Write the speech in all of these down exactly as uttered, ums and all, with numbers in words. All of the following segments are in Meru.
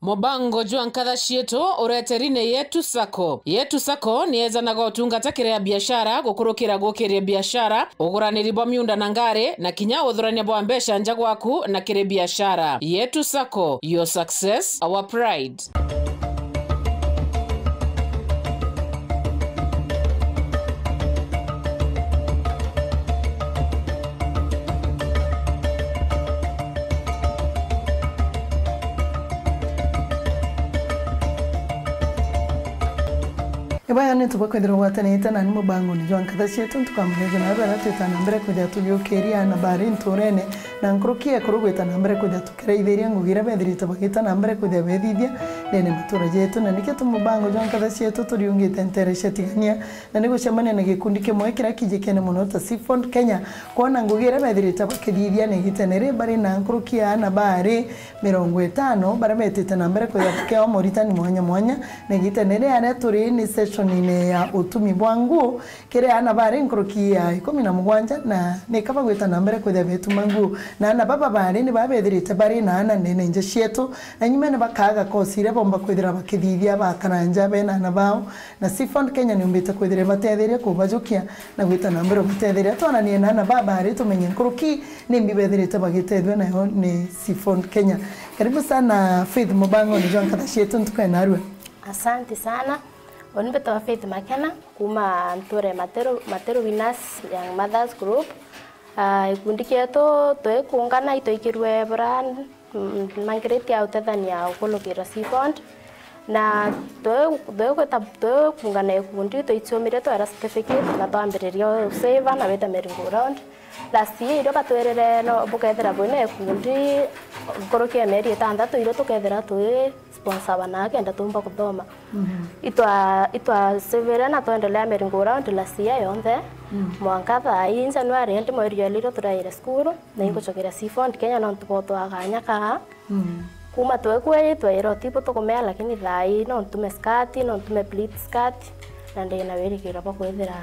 Mubango jwa nkatha cietu ureteri ni Yetu Sacco. Yetu Sacco ni yejanaga utungata kiri a biashara, gukurukira gukiria biashara, uguraniri bwa miunda na ngari, na kinya uthurania bwa mbeca nja gwaku na kiri biashara. Yetu Sacco, your success, our pride. Ibaya ni tubwa kwithirwa gwatanite nani mubangoni jwa nkatha cietu ntuku ya muthenya na bera twita na mbere kwithira tugiukiria ana bari nturene na nkuruki ekuru gwita na mbere kwithira tukiraithiria ngugi iria bethirite bagita na mbere kwithira bethithia ndene matura jetu, na nikio tu mubango jwa nkatha cietu turiungite ntere cia tigania na ni gucemania na gikundi kimwe kiria kijikene mono ta Seafund Kenya, kwona ngugi iria bethirite bakithithia na igitene ri bari na nkuruki ya ana bari mirongo itano baria betite na mbere kwithira bakeo moritani mwanya mwanya, na igitene ri aria turi ni session-ine ya utumi bwa nguu kiri ana bari nkuruki ya ikumi na mugwanja, na ni kaba gwita na mbere kwithira betuma nguu, na ana baba bari ni babethirite bari na ana ndene nja cietu, na nyumene bakaga kosi iria bomba kwithira bakithithia bakara nja bena ana bao, na Seafund Kenya niumbite kwithira ibatetheria kubajukia na gwita na mbere gutetheria. Twananie na ana baba ari tumenye nkuruki nimbi bethirite bagitethua nayo ni Seafund Kenya. Karibu sana Faith mubangoni jwa nkatha cietu ntuku ya narua. Asante sana. Uni mbitwa Faith Makena kuma nture Materu, Materu Winners Young Mothers Group. Ah, gikundi kietu twikungana itwikirwe bura Mm, mangiriti ya utethania ukulukira Seafund. Na twe-, twegwita, twekungana ikundi, twaicumire twera certificate, na twambiriria usave na wita merry-go-round. Last year irio batwirire no bukethira bwina ikundi nkuruki ya mieri itantatu, irio tukethira twi sponsor bana kenda tumba kuthoma. Mhm. Itwa-, itwasavire na twendelea merry-go-round last year yonthe. Mm. Mwanka thaa ii January, indi mweri jwa lilo turaire cukuru. Na ingucokeria Seafund Kenya nontu botwaa kanya kaa. Mm. Kuma twekua ii twairwa tibo tukumea, lakini thaa ii no ntume skirt, no ntume pleat skirt, na ndina wirigiro bwa kwithira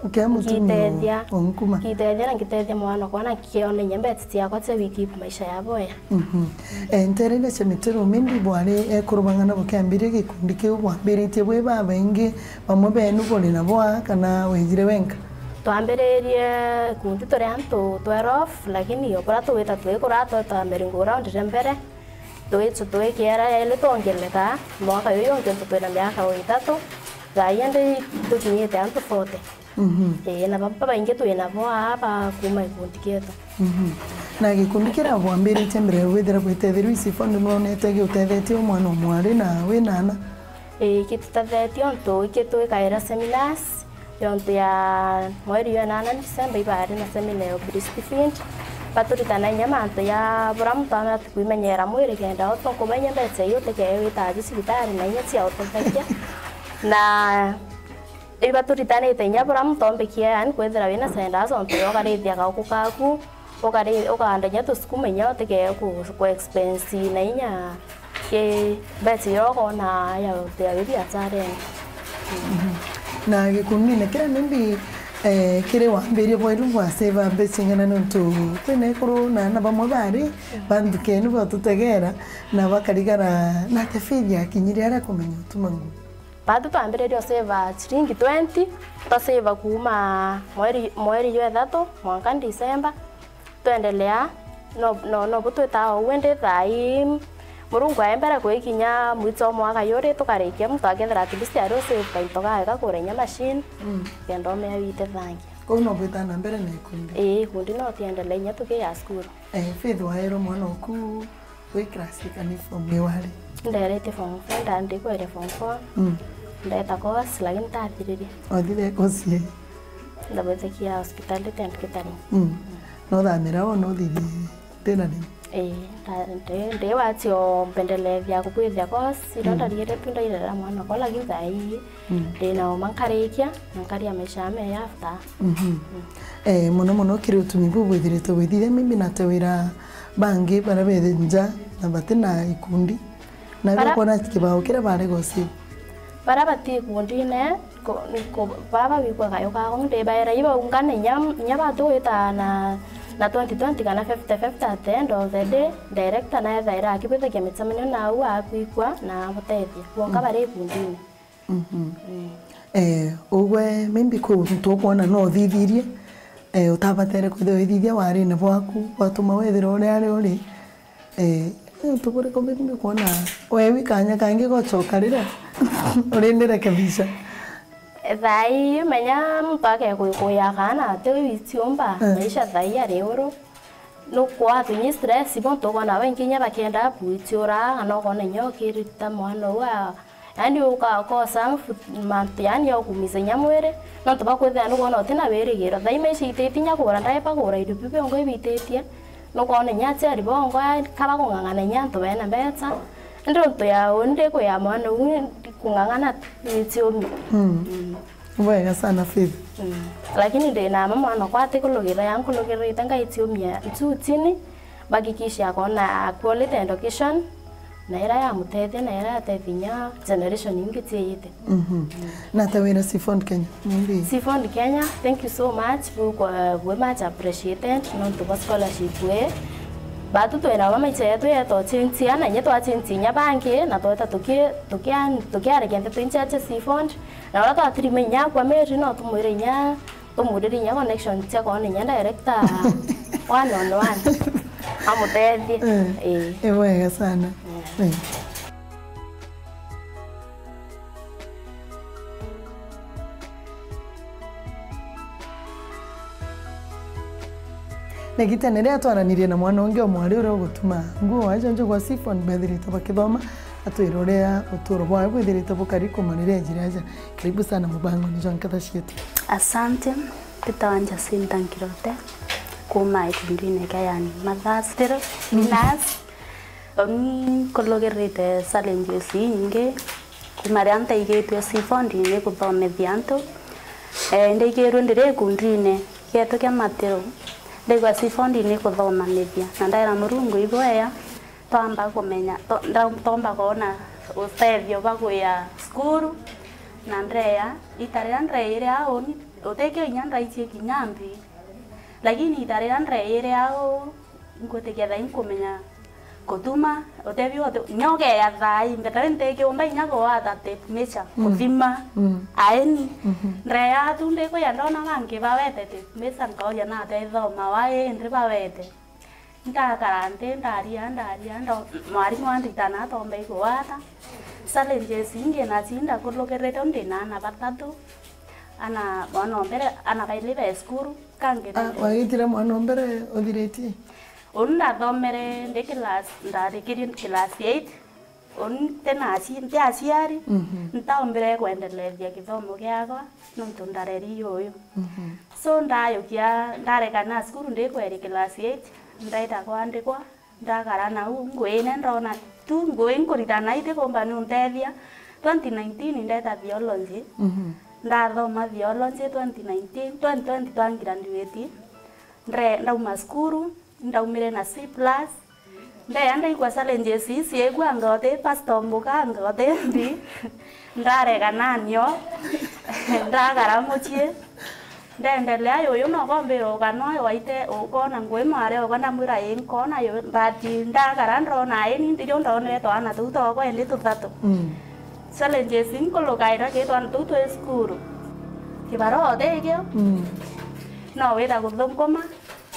Ukia mutumia nkitethia, o nkuma. Nkitethia na nkitethia mwana okwa na nkiona inya mbeti ciakwa cia wiki maisha ya boya. Mhm. Eh, nterene cia Miteru, maybe bwari ekuru bang'ana bukiambiria gikundi kiu, bwambiritie bwi babaingi, bamwe benu buri nabo aa kana wejire wenka? Twambiririe ikundi turi antu twelve, lakini o buria tugwita twikura, tweta merry-go-round ria mbere, twicu twikiera eli twongerereka, mwaka uyu ungi untu twina miaka o ithatu, thaa ii indi tukinyite antu forty. Mhm. Ii, na baba baingi twina bo aa ba kuma gikundi kietu. Mhm. Na gikundi kiria bwambiritie mbere ya gwithira bwitethirwe icibo, ni mwonete giutethetie mwana o mwari na wina ana? Ii, gitutethetie ontu iki twikaira seminars, yontu ya mweri jwa inana December, ibari na seminar ya breastfeed. Baturitana inya mantu ya buria muntu abati kwimenyera mwiri kenda utukuba inya mbeca ii utikee wita athi cibitari na inya cia utethekia. Na ibaturitanite inya buria muntu ombikie, yani kwithira wina sendas ontu ya ukarithia kauku kaku, ukari-, ukanda inya tusukuma inya utikee ku, ku expense na inya ki mbeca iria ukona ya utia wi biacharene. Mhm. Na gikundine kiria maybe, eh, kiri wambirie bweru bwa save mbeca ing'ana nontu kwina ekuru na ana bamwe bari banthukenu batutegera na bakarigara na Faith yakinyire aria kumenya utuma nguu. Batu twambiririe usave ciringi twenty, twasave kuuma mweri, mweri jwa ithatu mwanka December. Twendelea, no, no, nobu twitaa uu, indi thaa ii Murungu ae mbere kwikinya mwicho o mwaka juri, tukarikia muntu akethira at least ari usave kainto gake ga kugura inya machine, mm, kenda umea wite thangi. Kou no bwitaa na mbere na ikundi? Ii, ikundi no tiendelea inya tuki ya cukuru. Eh, Faith waerwo mwana oku Wi class ikani form iwari? Nderetie form four, ndandi kwere form four. Mm. Ndeta course, lakini ndathiririe. Othire course ii? Ndabwitikia hospitality and catering. Mm. No thamira o no thithie tena ni? Eh, nda-, ndi, ndi wati o mbendelethia kukwithia course, ira, mm, ndarigire tu ndairera mwana ko, lakini thaa ii, mm, ndina uma nkarikia, na nkaria maisha ya me after. Mhm. Mm. Eh, mono mono kiri utumi bu bwithirite bwithithia, maybe na te wira bangi baria beri nja na bati na ikundi. Na baria, ukwona kibao kiria bari gocii? Baria bati ikundine, ku-, ku-, baba bigua kayo kao, ndibaera ibaungane inya, inya batu gwita na Na twenty twenty kana fifty fifty, at the end of the day, director naethaira akibwithagia micemanio nau akwikua na abutethia. Bonka bari ikundine. Eh, ugwe maybe kwi untu ukwona no uthithirie, eh, utabatere kwithirwa withithia warine bwaku, bwatuma withirwa uria ari uri. Eh, ni untu buriku maybe ukwona wewi kanya kangi gocoka riria urirekebisha? Thaa ii, menya muntu agekuikuya kana ati witiumba, eh, maisha thaa ii ari uru. Nukwatwa inya stress, bo ntukwona baingi inya bakienda gwitiura, kana ukona inya ukirita mwana uu a-, yani ukakosa mfu-, mantu yani ya kumiza inya mwiri, nontu bakwithira nukwona utina wirigiro. Thaa ii maisha ititie inya kugura ndaipa, kugura indo biu biongo ibititie, nukwona inya aciari bongo a-, kaba kung'ang'ana inya antu bena mbeca, indi untu ya uu ndikwia mwana uu kung'ang'ana itiumia. Mm. Mm. Bwega sana, Faith. Mm. Lakini ndi na mama mwana okwa atikulugirira, yankulugirite ngaitiumia nchu chini, mbakikisha akona quality education, na ira yamutethia, na ira yatethia inya generation ingi ciiyite. Mhm. Mm. Na ta wira Seaford Kenya, maybe? Seaford Kenya, thank you so much, bu kwa, bu much appreciated, nontu bwa scholarship we. Batu twina mama icha yetu yetochinchia, na inya twachinchia inya bangi, na tweta tuki-, tukia-, tukiarekia nteto inchache Seaford, na uria twatirima inya kwa Mary, no tumwire inya, tumurire inya connection cia kwona inya director one on one. Amutethie. Eh, ii. Ni bwega sana. Mm. Eh. Na igita ni riria twaranirie na mwana ungi o mwari uria ugutuma nguo waja nju gwa Seaford, bethirite bakithoma, atwire uria uturo bwawe bwithirite bukari kuma riria ejire aja. Karibu sana mubangoni jwa Nkatha Cietu. Asante. Mbitawa Jacinta Nkirote, kuma gikundine kia yani Mathaas Still, ni nurse. Uni nkulugirite challenges inyingi, kuma riria ntaigitue Seaford ni kuthomithia antu. Eh, ndaigirue ndiri gikundine gietu kia Matiru, ndaigua Seaford ni kuthomanithia, na ndaira Murungu ibwea, twamba kumenya, to-, nda-, tomba kwona utethio bwa kwia cukuru, na ndeya, ita riria ndeire au, utikio inya ndaichie kinya mbi, lakini ita riria ndeire au, Ngwitikia thaa ii nkumenya kutuma, utebi wonthe, nyogeya thaa ii, mbeta ntikiumba inya gwata tape measure, mm, kuthima, mm, aeni. Mhm. Ndeya tu ndikwia ndona bangi bawete tape measure, nkauria nate ithoma wa indi bawete. Ndakara nthi, ndaria, ndaria, ndo-, mwarimu andita na atomba igwata. Challenges ingi nacio ndakulukirite, ndina ana batatu, ana, mwana o mbere, ana bairi be cukuru, kangi. Ah, wagitire mwana o mbere uthiritie? Uni ndathomere ndi class, ndarikirie class eight. Uni nti na aci-, nti aciari, mhm, ntaombire kwendelethia kithomo giakwa nontu ndareri uyu. Mhm. So, ndayukia, ndarekana cukuru ndikweri class eight, ndaita kwandikwa, ndakara nau nguine, ndona tu ngui nkuritana itikumba ni untethia. Twenty nineteen ndeta theology. Mhm. Ndathoma theology twenty nineteen, twenty twenty twa graduate. Ndre-, ndauma cukuru, ndaumire na C plus. Ndeya ndaigua challenges ii ciigua ngoti, pastor mbuka ngoti mbi. Ndarega nanio. Ndagara mucii. Ndendelea yuyu no kombira ukanwa waite ukona ngui mwari okwa ndamwira ii nkona yu, but ndagara ndona ii ni ndirio ndonire twana tuu tokwa indi tuthatu. Mm. Challenges nkulukaira ki twana tuu twi cukuru. Kibara utikio. Mm. No wita guthunguma.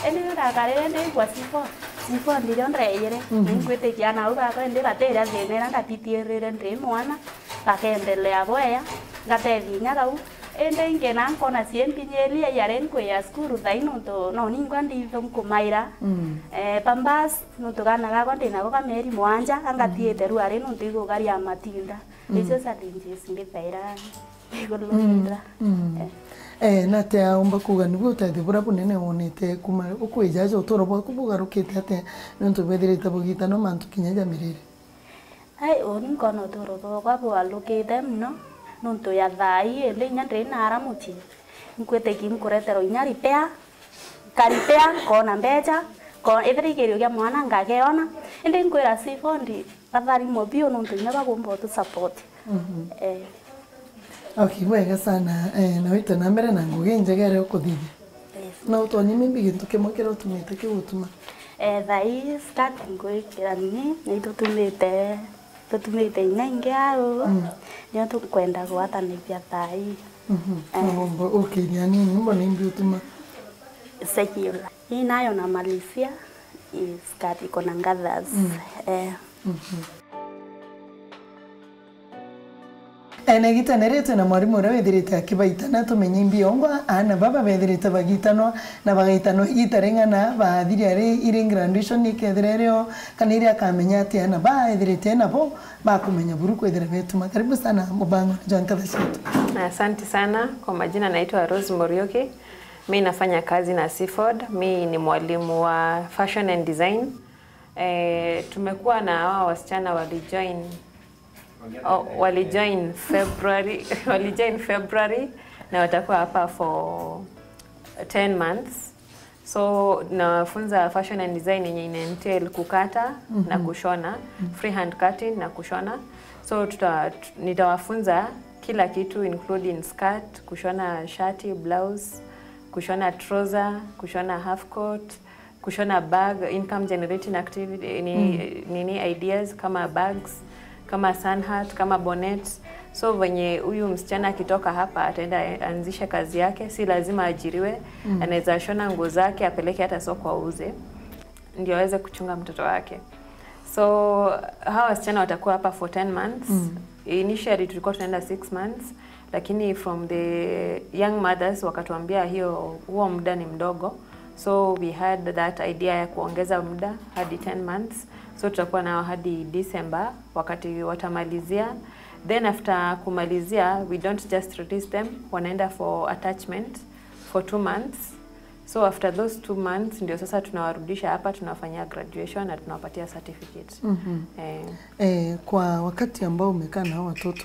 Indi riria ndakarire ndiigua cifo, cifo ndirio ndeeyire. Mhm. Ningwitikia nau bakwa indi batiria thina iria ndatitirire ndi mwana, ngakendelea bwea, ngatethia inya kau. Indi ingi na nkona ciimpinyiria iari nkwia cukuru thaa ii nontu no ningwa ndithu nkumaira. Mm. Eh, Pampers, nontu kaana gakwa ndinako ka mieri mwanja, angatiite ruari nontu igukaria matinda. Mm. Icio challenges mbithaira. Iguru na thira. Mm. Eh. Eh, na atia umba kuuga nibu utethio buria bunene wonete kuma ukwija aja uturo bwaku bugarukite atia niuntu bwethirite bugitanwa mantu kinya ja mirire? Ai, uni nkona uturo bwakwa bugarukite mono niuntu ya thaa ii, indi inya ndi nara mucii. Nkwitikia nkureterwa inya repair, nkaripea, nkona mbecha, ko-, ethira ikirio kia mwana ngakiona, indi nkwira cifo ndi athari mo biu nontu inya bagumba utu support. Mhm. Eh. Okay, bwega sana. Eh, na wite na mbere na ngugi njegere ukuthithia. Yes. Na utonye maybe gintu kimwe kiria utumite kiu utuma? Eh, thaa ii skirt ngwikira ni, ni tutumite, tutumite inya ingi au. Mm. Nio tukwenda gwatanithia thaa ii. Mhm. Eh. Mabombo, ukiria nini, mbona imbi utuma? Secular. Hii nayo namalizia, hii skirt iko na gathers. Mm. Eh. Mhm. Ene gitene ri twina mwarimu uria withirite akibaitana, tumenye imbi ongwa aana baba bethirite bagitanwa, na bagaitanwa igita ring'ana, baathiria ri iri graduation ikethira irio, kana iria akamenya ati aana baethirite nabo bakumenya buru kwithira betuma. Karibu sana Mubango jwa Nkatha Cietu. Asante sana. Kwa majina naitwa Rose Muriuki. Mi nafanya kazi na Seafood. Mi ni mwalimu wa fashion and design. Eh, tumekuwa na hawa wasichana walijoin, oh, walijoin February, walijoin February na watakuwa hapa for ten months. So nawafunza fashion and design yenye ina entail kukata na kushona, free hand cutting na kushona. So tuta, tu- nitawafunza kila kitu including skirt, kushona shati, blouse, kushona trouser, kushona half coat, kushona bag, income generating activity, ni, nini, ideas kama bags, kama sun hat, kama bonnet. So venye huyu msichana akitoka hapa ataenda anzishe kazi yake, si lazima ajiriwe. Anaweza shona nguo zake apeleke hata soko auze, ndio aweze kuchunga mtoto wake. So hawa wasichana watakuwa hapa for ten months. Initially tulikuwa tunaenda six months, lakini from the young mothers wakatuambia hiyo, huo muda ni mdogo, so we had that idea ya kuongeza muda hadi ten months. So tutakuwa nao hadi December wakati watamalizia. Then after kumalizia, we don't just release them, wanaenda for attachment for two months. So after those two months ndio sasa tunawarudisha hapa, tunawafanyia graduation na tunawapatia certificate. Eh. Eh, kwa wakati ambao umekaa na hao watoto,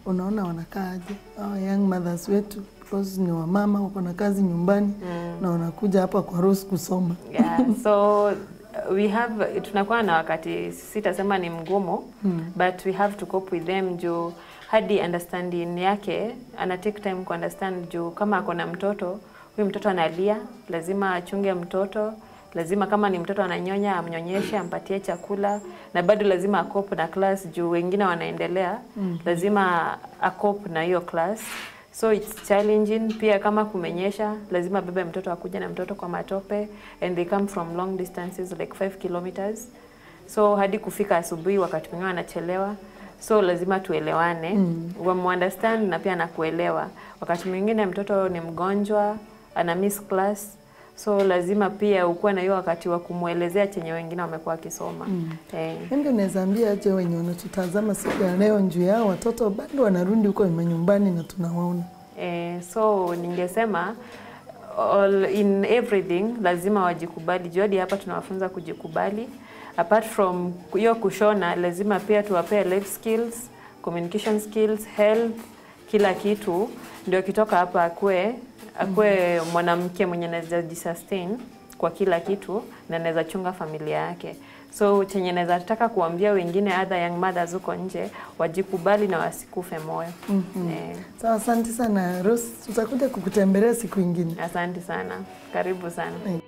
unaona wanakaa aje? Hao young mothers wetu, because ni wamama, wako na kazi nyumbani, na wanakuja hapa kwa Rose kusoma. Yeah, so we have, tunakuwa na wakati, sitasema ni mgumu, but we have to cope with them juu hadi understanding yake, ana take time ku understand juu kama ako na mtoto, huyu mtoto analia, lazima achunge mtoto, lazima kama ni mtoto ananyonya, amnyonyeshe, ampatie chakula, na bado lazima acope na class juu wengine wanaendelea, lazima acope na hiyo class. So it's challenging. Pia kama kumenyesha, lazima bebe mtoto akuje na mtoto kwa matope, and they come from long distances like five kilometers. So hadi kufika asubuhi wakati mwingine wanachelewa. So lazima tuelewane. Wamuunderstand na pia anakuelewa. Wakati mwingine mtoto ni mgonjwa, ana miss class. So lazima pia ukuwe na hiyo wakati wa kumwelezea chenye wengine wamekuwa wakisoma. Eh. Maybe unaweza ambia aje wenye wanatutazama siku ya leo juu yao watoto bado wanarudi huko manyumbani na tunawaona? Eh, so ningesema all in everything lazima wajikubali. Juu hadi hapa tunawafunza kujikubali. Apart from hiyo kushona, lazima pia tuwapee life skills, communication skills, health, kila kitu. Ndio akitoka hapa akue, akue mwanamke mwenye anaweza jisustain kwa kila kitu na anaweza chunga familia yake. So chenye naweza taka kuambia wengine, other young mothers huko nje, wajikubali na wasikufe moyo. Eh. Sawa, asante sana Rose, tutakuja kukutembelea siku ingine. Asante sana, karibu sana. Eh.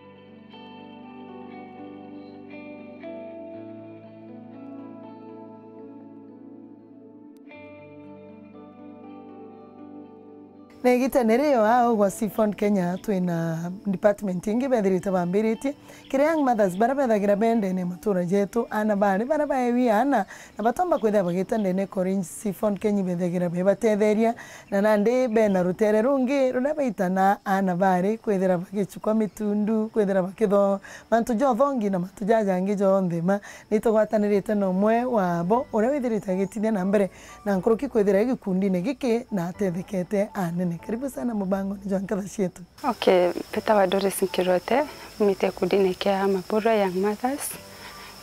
Na igita ni rio ao gwa Seafood Kenya twina department ingi bethirite bambiritie kiri young mothers bara bethagira bendene matura jetu, ana bari bara baewi ana na batomba kwithira bagita ndene College. Seafood Kenya bethagira bebatetheria na nandi bena rutere rungi ruria baitana ana bari kwithira bagichukwa mitundu, kwithira bakitho mantu jothongi na mantu jajangi jonthe ma Ni tugwatanirite na umwe wabo uria withirite agitithia na mbere na nkuruki kwithira i gikundine giki na atethekete anene. Karibu sana Mubango ni jwa Nkatha Cietu. Okay, mbitagwa Doris Nkirote, umite gikundine kia Mabura Young Mothers.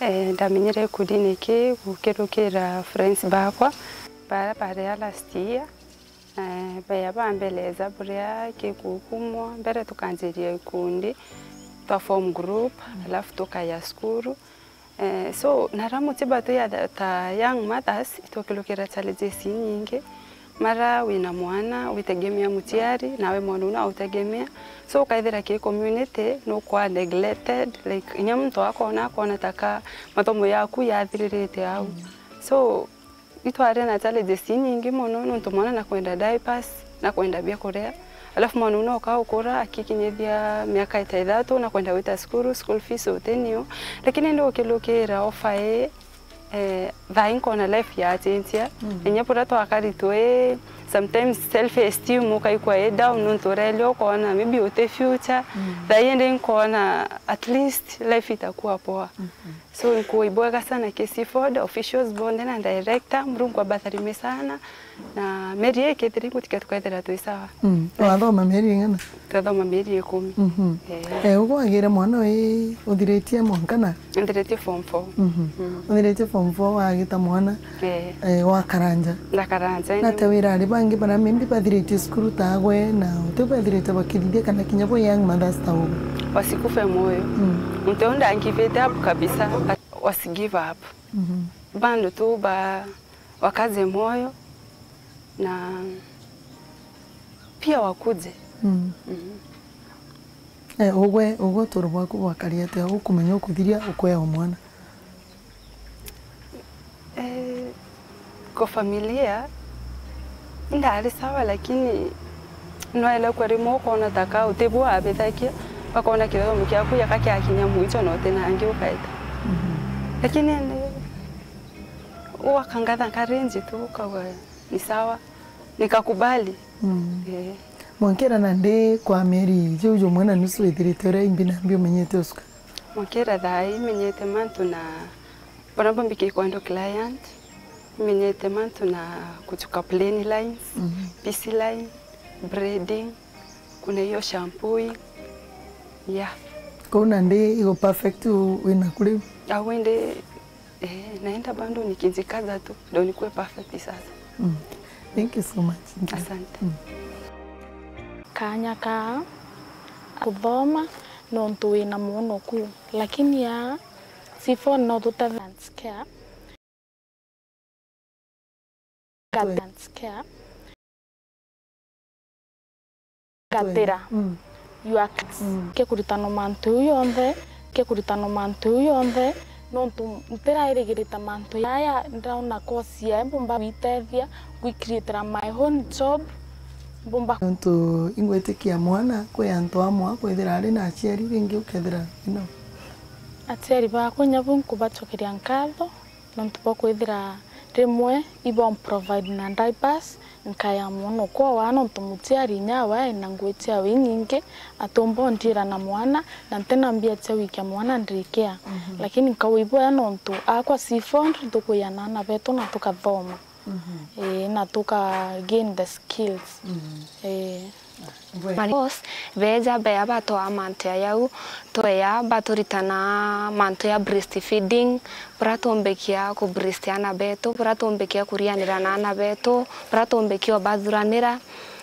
Eh, ndamenyire gikundine ki gukirukira friends bakwa bara bari a last year. Eh, baya bambeleza buria gikukumwa, mbere tukanjiria gikundi twa form group, alafu tukaya cukuru. Eh, so, nara mutiba twi ta, ta young mothers, itwakilukira challenges inyingi. Mara wina mwana, witegemea muciari, nawe mwana uu nautegemea. So, ukaithira ki community, nukwaa neglected, like, inya muntu akona, akona taka mathomo yaku yathiririte au. So, itwari na challenges inyingi mono, nontu mwana nakwenda diapers, nakwenda bia kuria. Alafu mwana uu noka ukura, akikinyithia miaka ta ithatu, nakwenda gwita cukuru, school fees utinio. Lakini ndi ukilukira offer ii, eh, thaa ii nkona life yachenjia. Inya buria twakari twi, sometimes self esteem ukaigua i down, nontu urelia ukona maybe uti future. Thaa ii ndi nkona at least life itakuwa poa. So, nkuwa ibwega sana K C Ford, officials bonthe na director, Murungu abatharime sana. Na mieri ii ikethira igutikia tukethira twi sawa. Mm. Wathoma mieri ing'ana? Twathoma mieri ikumi. Mhm. Eh. Eh, ugwagire mwana wi uthiritie mwanka na? Nthiritie form four. Mhm. Mm. Uthiritie form four wagita mwana, eh, eh, wa Karanja. Na Karanja, na indi te wira ari bangi bara maybe bathiritie cukuru tagwe na uti bathiritie bakithithia kana kinya bo young mothers ta ugwe? Wasikufe moyo. Mm. Muntu uyu ndangivite up kabisa, but wasi give up. Mhm. Bado tu ba wakaze moyo na pia wakuje. Mm. Mhm. Eh, ugwe, ugwe uturo bwaku bwakari atia ukumenya ukuthiria ukwea o mwana? Eh, kwa familia, indari sawa, lakini noelekwa rimwe ukona taka utibu wabithakia, bakona kithomo kiaku yaka kiakinya mwicho na utina angi ukaita. Mhm. Lakini indi, wakangatha nkarinji tu, ukauga, "Ni sawa." Nikakubali. Mm. Eh. Mwankira nandi kwa mieri jiu jumwe na nusu ithirite, uria imbi nambi umenyete usuka? Mwankira thaa ii menyete mantu na, bona mbo mbiki kwando client, menyete mantu na kuchuka plain lines, mhm, P C line, braiding, kuna hiyo shampooing. Yeah. Kuu nandi igo perfect u-, wina ku riu? Au indi, eh, naenda bado nikijikaza tu, ndo nikuwe perfect sasa. Mm. Thank you so much. Thank you. Asante. Mm. Kanya ka kuthoma nontu wina mwonoku, lakini ya C four no tutave care. Guidance care. Gatira. Mm. You are, mm, ke kuritana mantu iu yonthe, ke kuritana mantu iu yonthe, nontu ntirairigirita mantu yaya, ndiraona course ya mbumba gwitethia, gwicreatera my own job, mbumba. Nontu ingwitikia mwana kwi antu amwe akwithira ari na aciari, ringi ukethira ino. Aciari bakwa inya bu nkubacokeria nkatho, nontu bwa kwithira rimwe ibo provide na diapers, nkaya mwana okwa waa nontu muciari inya awe aina ngui ciawe inyingi, atumba ondiira na mwana, na ntina mbia cia gwikia mwana ndikea. Mhm. Lakini nkauga iboya nontu akwa C four ntukuya na aana betu na tukathoma. Mhm. Ii, na tuka gain the skills. Mhm. Ii. Mari-, boss, beeja bea batwaa mantu ya yau, tweya baturitana mantu ya breastfeeding, buria tumbikia ku breast aana betu, buria tumbikia kurianira na aana betu, buria tumbikia ubathuranira,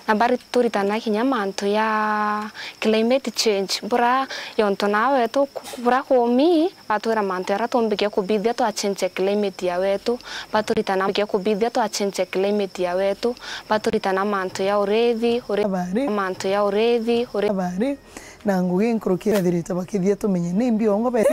na bari turitana kinya mantu ya climate change, buria yonto naa wetu ku-, buria kumi, batwira mantu jaria tumbikia kubithia twachenjia climate ya wetu, baturitana kia kubithia twachenjia climate ya wetu, baturitana mantu ya urithi, uri-, bari, mantu ya urithi, uri- bari, na ngugi nkuruki ethirite bakithia tumenye ni mbi ongo be.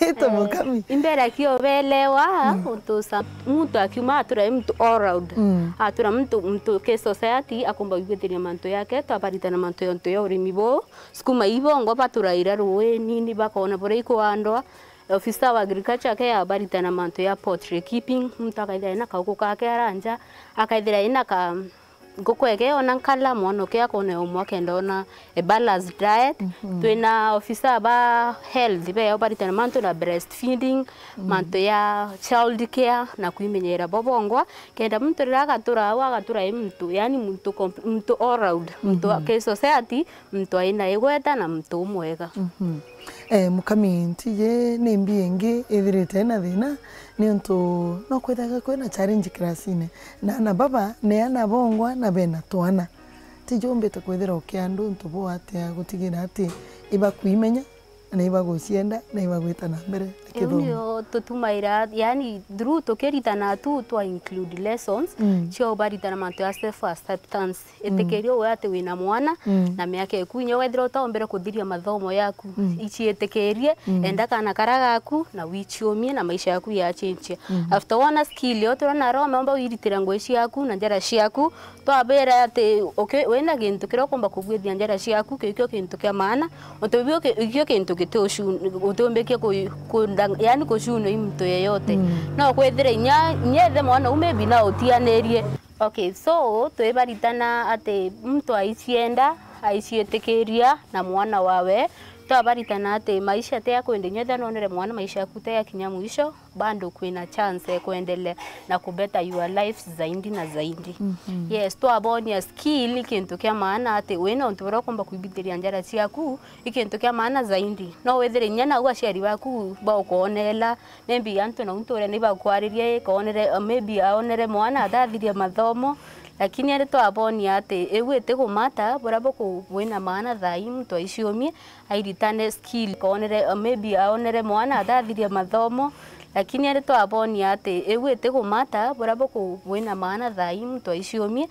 Ito mukami. Imbere kio belewa, mm, untu sa-, muntu akiuma atura i muntu all round. Mm. Atura muntu, muntu ki society akumba gwithiria mantu yake, twabaritana mantu yontu ya urimi buu. Sukuma ibongo baturaira ruuini, ni bakona buria ikuandwa. Officer wa agriculture ake yabaritana mantu ya poultry keeping, muntu akaithira ina kauku kake aranja, akaithira ina ka nguku eke yona nkala, mwana uke akona umwe akenda ona a balanced diet. Mhm. Twina officer ba health, beo baritana mantu na breastfeeding, mm, mantu ya child care na kwimenyera bo bongwa, kenda muntu riria agatura au agatura i muntu, yani muntu comp-, muntu all round, muntu, mhm, ki society, muntu aina igweta na muntu umwega. Mhm. Eh, mukami, ntiji ni mbi ingi ithirite ina thina, niuntu no kwithaga kwina challenge classine. Na aana baba ni aana bongwa na bena twana. Ntiji umbite kwithira ukiandu untu buu atia gutigira ati ibakwimenya, na ibagucienda, na ibagwita na mbere Iu nio tutumaira, yani, through tukiritana tu twa include lessons, mm, cia ubaritana mantu ya self acceptance. Mm. Itikiria uwe ati wina mwana, mm, na miaka iku inya wethira utaombere kuthiria mathomo yaku. Mm. Iciitikirie, mm, enda kana kara gaku, na wichiumie na maisha yaku yachinchia. Mm. After wona skill yo turona arome omba wiritire ngugi ciaku na njara ciaku, twabere ati uki-, wina gintu kiria ukomba kubwithia njara ciaku, kiu kio kintu kia maana, untu biu ki-, ikio kintu giti ucu-, utiumbikie ku-, ku-, yani kucunwa i mtu yeyote. Mm. No kwithire inya, inya ithe mwana u maybe na utianirie. Okay, so twibaritana ati mtu aicienda, aiciitikiria na mwana wawe, twabaritana ati maisha ti ya kwenda inya ithe nonere mwana maisha yaku ti ya kinya mwisho, bado kwina chance ya kuendelea na kubeta your life zaidi na zaidi. Mhm. Yes, twabonia skill i kintu kia maana ati wina untu buria ukomba kwibitiria njara ciaku, i kintu kia maana zaidi. No withire inya nau aciari baku baukwonela, maybe antu nau nture ni bakwaririe, ikaonere, maybe aonere mwana atathirie mathomo, lakini ari twabonia ati iu itikumata, buria buku-, bwina maana thaa ii muntu aiciumie, airitane skill, kaonere, maybe aonere mwana atathirie mathomo, lakini ari twabonia ati iu itikumata, buria buku-, bwina maana thaa ii muntu aiciumie,